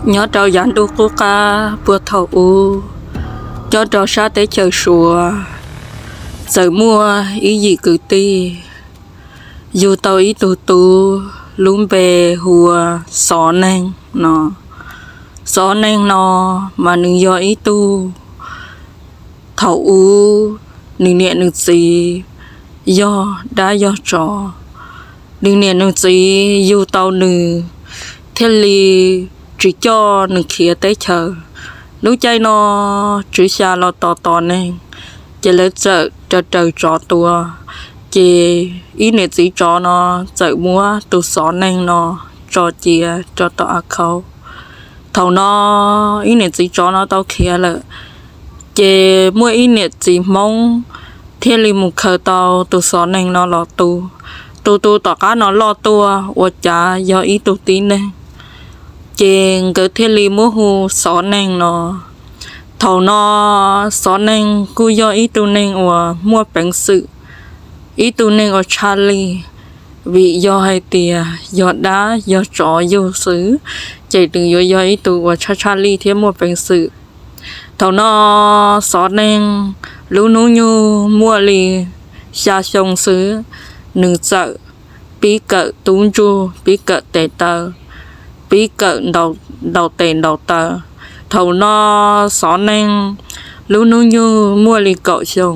Nyob rau yav ntuj qub qab puag thaum ub, nyob rau sab teb chaws Suav, txawm muaj ib yim kwv tij yug tau ib tug tub lub npe hu ua Xov Neeg no. Xov Neeg no mas nws yog ib tug thaum ub nws niam nws txiv yog dab yog tsov. Nws niam nws txiv yug tau nws thiaj li tsis coj nws khiav teb chaws. Lub caij no tswv xya los tos tos neeg, ces lawv txawm raws raws tsov tua. Ces ib niam txiv tsov no txawm muab tus Xov Neeg no tso cia rau tom av khaub. Thaum no ib niam txiv tsov no tau khiav lawm, ces muaj ib niam txiv Hmoob thiaj li mus khaws tau tus Xov Neeg no los tu. Tus tus tom qab no loj tuaj ua cas yog ib tug tib neeg, ces nkawd thiaj li muab hu Xov Neeg no. Thaum no Xov Neeg kuj yog ib tug neeg uas muaj peev xwm, ib tug neeg uas tshaj lij, vim yog hais tias yog dab yog tsov yug xwb, ces nws yuav yog ib tug uas tshaj tshaj lij thiab muaj peev xwm. Thaum no Xov Neeg lub hnub nyoog muaj li xya xyoo xwb, nws txawm pib kawm tub ntsuj, pib kawm tes taw, pib kawm ntaus tes ntaus taw. Thaum no Xov Neeg lub hnub nyoog muaj li kaum xyoo.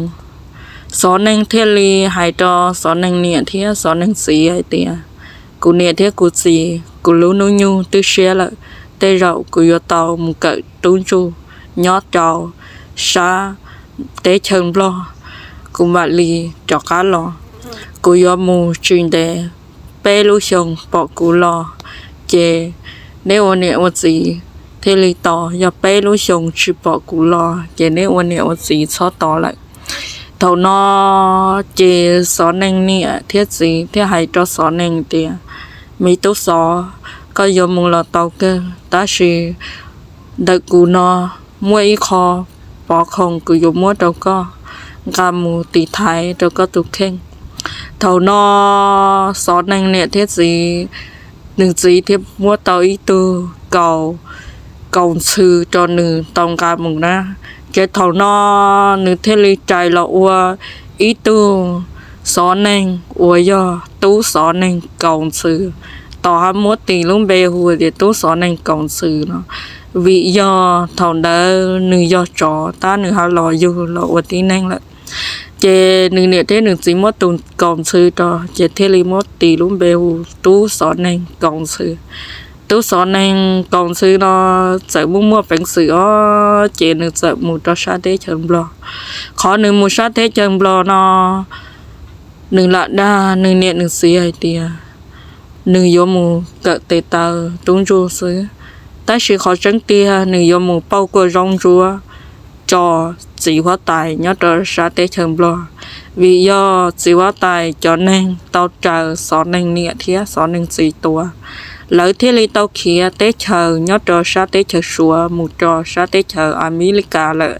Xov Neeg thiaj li hais rau Xov Neeg niam thiab Xov Neeg txiv hais tias, kuv niam thiab kuv txiv, kuv lub hnub nyoog twb siab lawm, tej zaum kuv yuav tau mus kawm tub ntsuj nyob rau sab teb chaws Nplog, kuv mam li rov qab los. Kuv yuav mus tsis ntev, peb lub xyoo pom kuv los, ces neb ua niam ua txiv thiaj li tos, yog peb lub xyoo tsis pom kuv los ces neb ua niam ua txiv txhob tos lawm. Thaum no ces Xov Neeg niam thiab txiv thiaj hais rau Xov Neeg tias, me tub Xov, koj yuav mus los tau kawg, tab sis ntawm kuv no muaj ib qho pov khoom kuv yuav muab rau koj nqa mus tiv thaiv rau koj tus kheej. Thaum no Xov Neeg niam thiab txiv, nws txiv thiaj muab tau ib tug kaus, kaus ntxhw rau nws tau nqa mus na. Ces thaum no nws thiaj li rais los ua ib tug Xov Neeg uas yog tub Xov Neeg kaus ntxhw. Tom hab muab tis lub npe hu tias tub Xov Neeg kaus ntxhw no, vim yog thaum ntawd nws yog tsov tab nws ho los yug los ua tib neeg lawm. Ces nws niam thiab nws txiv muab tus kaus ntxhw rau, ces thiaj li muab tis lub npe hu tub Xov Neeg kaus ntxhw. Tub Xov Neeg kaus ntxhw no txawm muaj muaj peev xwm os, ces nws txawm mus rau sab teb chaws Nplog. Qhov nws mus sab teb chaws Nplog no, nws lam dag nws niam nws txiv hais tias nws yuav mus kawm tes taw tub ntsuj xwb, tab sis qhov tseeb tiag nws yuav mus pauj kuaj zaub ntsuab tso txiv huab tais nyob rau sab teb chaws Nplog, vim yog txiv huab tais cov neeg tau raws Xov Neeg niam thiab Xov Neeg txiv tua, lawv thiaj li tau khiav teb chaws nyob rau sab teb chaws Suav mus rau sab teb chaws Amelikas lawm.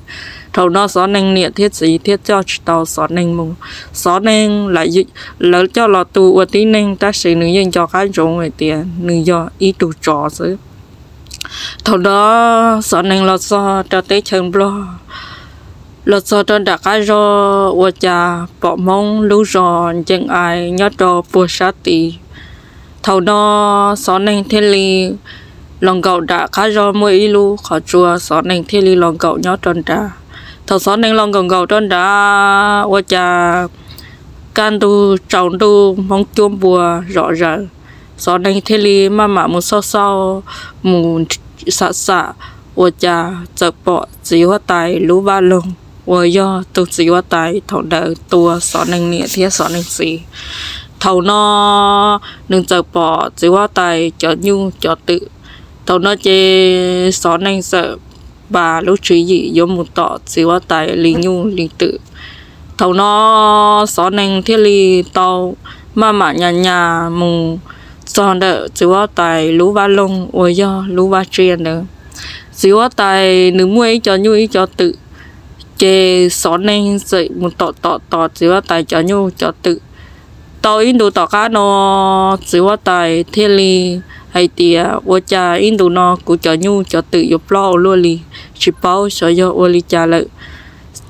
Thaum no Xov Neeg niam thiab txiv thiaj coj tsis tau Xov Neeg mus. Xov Neeg lawv coj los tu ua tib neeg tab sis nws yeej nco qab ntsoov hais tias nws yog ib tug tsov xwb. Thaum no Xov Neeg los txog rau teb chaws Nplog, los txog rau nram qab zos ua cas pom Hmoob lub zos ncees ais nyob rau puag sab tid. Thaum no Xov Neeg thiaj li los nkaum nram qab zos muaj ib lub qhov tsua, Xov Neeg thiaj li los nkaum nyob rau nrad. Thaum Xov Neeg los nkaum nkaum rau nrad ua cas kaj ntug tsaus ntuj Hmoob cuab npua zom zaws. Xov Neeg thiaj li maj mam mus xauj xauj, mus xam xam ua cas txawm pom txiv huab tais lub vaj loog uas yog tus txiv huab tais thaum ntawd tua Xov Neeg niam thiab Xov Neeg txiv. Thaum no nws txawm pom txiv huab tais cov nyuj cov twm. Thaum no ces Xov Neeg txawm npaj lub tswv yim yuav mus tom txiv huab tais li nyuj li twm. Thaum no Xov Neeg thiaj li tau maj mam nyas nyas mus txog ntawm txiv huab tais lub vaj loog uas yog lub vaj tsiaj ntawd. Txiv huab tais nws muaj ib co nyuj ib co twm, ces Xov Neeg txawm mus tom tom tos txiv huab tais cov nyuj cov twm. Tau ib ntus tom qab no, txiv huab tais thiaj li hais tias, ua cas ib ntus no kuv cov nyuj cov twm yuav ploj ua luaj li, tsis paub xyov yog ua li cas lawm.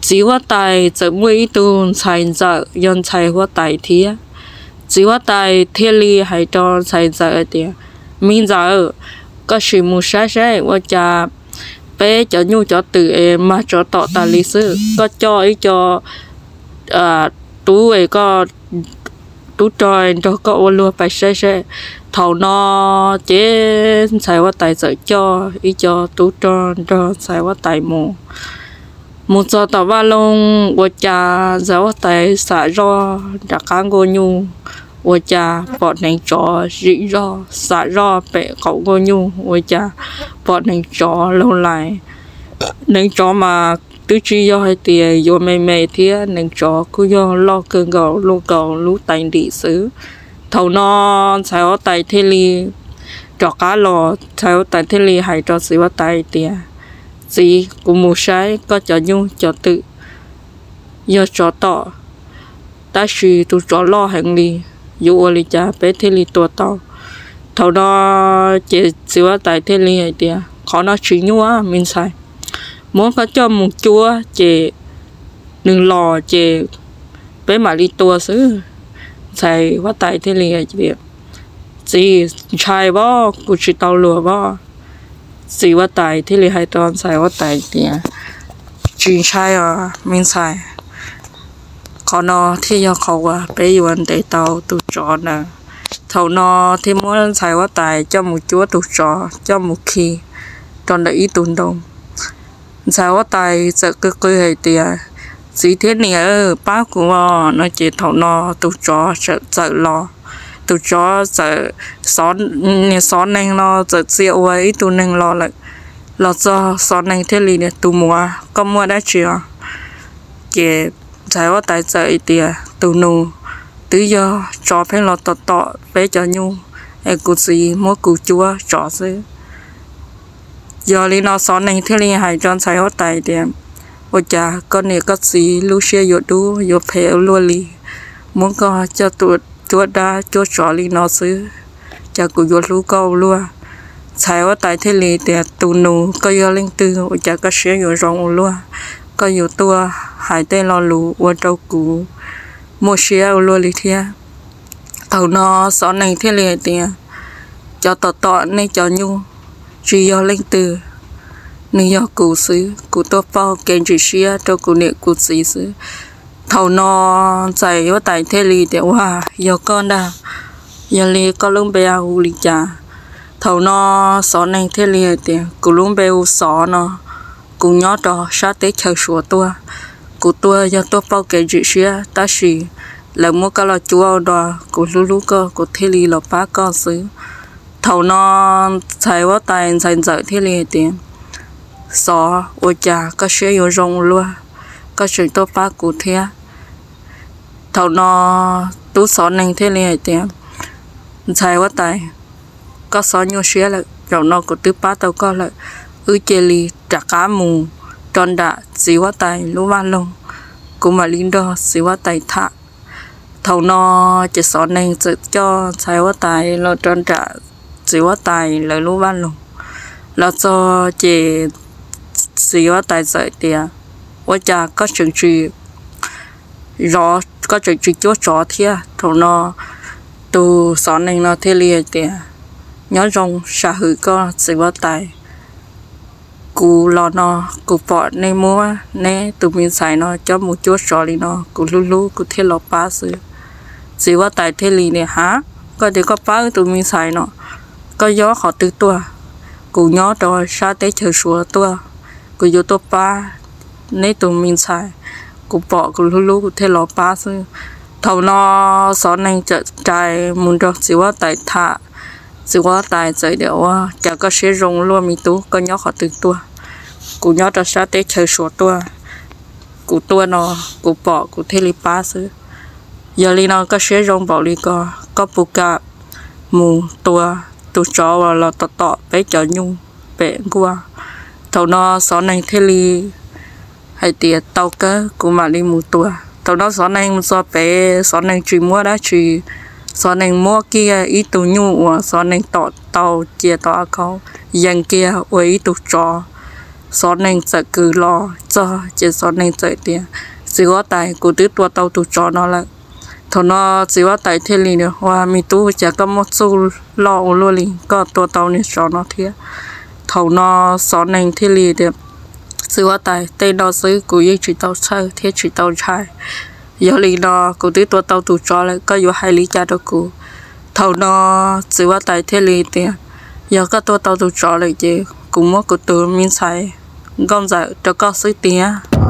Txiv huab tais txawm muaj ib tug ntxhais ntxawm yog ntxhais huab tais thiab. Txiv huab tais thiaj li hais rau ntxhais ntxawm hais tias, me ntxawm, koj sim mus saib saib ua cas peb cov nyuj cov twm es mag tsov tom tas li xwb, koj coj ib co tub es koj tub rog nrog koj ua luag pais saib seb. Thaum no ces ntxhais huab tais txawm coj ib co tub rog nrog ntxhais huab tais mus. Mus txog tom vaj loog ua cas ntxhais huab tais xam zoj nram qab nkuaj nyuj, ua cas pom hneev tsov zim zog, xam zoj pem qaum nkuaj nyuj ua cas pom hneev tsov laug lais. Hneev tsov mas twb tsis yog hais tias yuav me me thiab, hneev tsov kuj yog loj kawg nkaus luaj nkaus lub tais ntim xwb. Thaum no ntxhais huab tais thiaj li rov qab los, ntxhais huab tais thiaj li hais rau txiv huab tais tias, txiv, kuv mus saib koj cov nyuj cov twm yog tsov tom, tab sis tus tsov loj heev li, yuav ua li cas peb thiaj li tua tau? Thaum no ces txiv huab tais thiaj li hais tias, qhov no tsis nyuaj me ntxhais, muab koj coj mus cuab ces nws los ces peb mam li tua xwb. Ntxhais huab tais thiaj li hais tias, txiv, ntshai pob, kuv tsis tau luag pob. Txiv huab tais thiaj li hais rau ntxhais huab tais tias, tsis ntshai os me ntxhais, qhov no thiaj yog qhov uas peb yuav ntes tau tus tsov ntawd. Thaum no thiaj muab ntxhais huab tais coj mus cuab tus tsov, coj mus khi rau ntawm ib tug ntoo. Ntxhais huab tais txawm qw qw hais tias, txiv thiab niam, pab kuv os no ces thaum no tus tsov txawm los. Tus tsov txawm, niag xov neeg no txawm txia ua ib tug neeg los lawm. Los txog xov neeg thiaj li tias, tus muam, koj muaj dab tsi os? Ces ntxhais huab tais txawm hais tias, tus nus, twb yog tsov pheej los tom tom peb cov nyuj es kuv txiv muab kuv cuab tsov xwb. Yog li no xov neeg thiaj li hais rau ntxhais huab tais tias, ua cas koj niam koj txiv lub siab yuav dub yuav phem ua luaj li, muab koj coj tuaj cuab dab cuab tsov li no xwb, cas kuv yuav hlub koj ua luaj? Ntxhais huab tais thiaj li tias, tus nus, koj yog leej twg ua cas koj siab yuav zoo ua luaj? Koj yuav tuaj hais tej lo lus ua rau kuv muaj siab ua luaj li thiab. Thaum no xov neeg thiaj li hais tias, cov tom tom nej cov nyuj tsis yog leej twg, nws yog kuv xwb, kuv tuaj pauj kev ntsim siab rau kuv niam kuv txiv xwb. Thaum no ntxhais huab tais thiaj li tias, ua, yog koj ntag, yog li koj lub npe hu li cas? Thaum no xov neeg thiaj li hais tias, kuv lub npe hu Xov no, kuv nyob rau sab teb chaws Suav tuaj. Kuv tuaj yog tuaj pauj kev ntsim siab, tab sis lawv muab koj los cuab ua dua, kuv hlub hlub koj, kuv thiaj li los pab koj xwb. Thaum no ntxhais huab tais ntxhais ntxawm thiaj li hais tias, Xov, ua cas koj siab yuav zoo ua luaj, koj tseem tuaj pab kuv thiab? Thaum no tub xov neeg thiaj li hais tias, ntxhais huab tais, koj txhob nyuaj siab lawm, zaum no kuv twb pab tau koj lawm. Wb cia li rov qab mus rau nram txiv huab tais lub vaj loog, kuv mam li nrog txiv huab tais tham. Thaum no ces xov neeg txawm coj ntxhais huab tais los rau nram txiv huab tais lawv lub vaj loog. Los txog ces txiv huab tais txawm tias, ua cas koj tseem tsis zov, koj tseem tsis cuab tsov thiab? Thaum no tus xov neeg no thiaj li hais tias, nyob zoo sam hwm koj txiv huab tais. Kuv los no kuv pom nej muab neb tus me ntxhais no coj mus cuab tsov li no, kuv hlub hlub kuv thiaj los pab xwb. Txiv huab tais thiaj li tias, ha, koj tias koj pab wb tus me ntxhais no, koj nyob qhov twg tuaj? Kuv nyob rau sab teb chaws Suav tuaj, kuv yuav tuaj pab neb tus me ntxhais, kuv pom kuv hlub hlub kuv thiaj los pab xwb. Thaum no xov neeg txawm rais mus nrog txiv huab tais tham. Txiv huab tais txawm tias, ua cas koj siab zoo luaj me tub, koj nyob qhov twg tuaj? Kuv nyob rau sab teb chaws Suav tuaj, kuv tuaj no kuv pom kuv thiaj li pab xwb. Yog li no koj siab zoo npaum li ko, koj puas kam mus tua tus tsov uas los tom tom peb cov nyuj pem nkuaj? Thaum no xov neeg thiaj li hais tias, tau kawg, kuv mam li mus tua. Thaum no xov neeg mus txog pem, xov neeg tsis muab dab tsi Xov Nees muab kiag ib tug nyuj uas Xov Nees tom tau cia tau a khau yees kiag ua ib tug tsov. Xov Nees txawm kwv los txog ces Xov Nees txawm tias, Txiv huab tais, kuv twb tua tau tus tsov no lawm. Thaum no txiv huab tais thiaj li, Ua me tub, cas koj muaj txuj loj ua luaj li, koj tua tau niag tsov no thiab? Thaum no Xov Nees thiaj li tias, Txiv huab tais, tej no xwb kuv yeej tsis tau txhawj thiab tsis tau ntshai. Yog li no kuv twb tua tau tus tsov lawm, koj yuav hais li cas rau kuv? Thaum no txiv huab tais thiaj li tias, Yog koj tua tau tus tsov lawm ces kuv muab kuv tus me ntxhais nkauj ntxawm rau koj xwb tiag.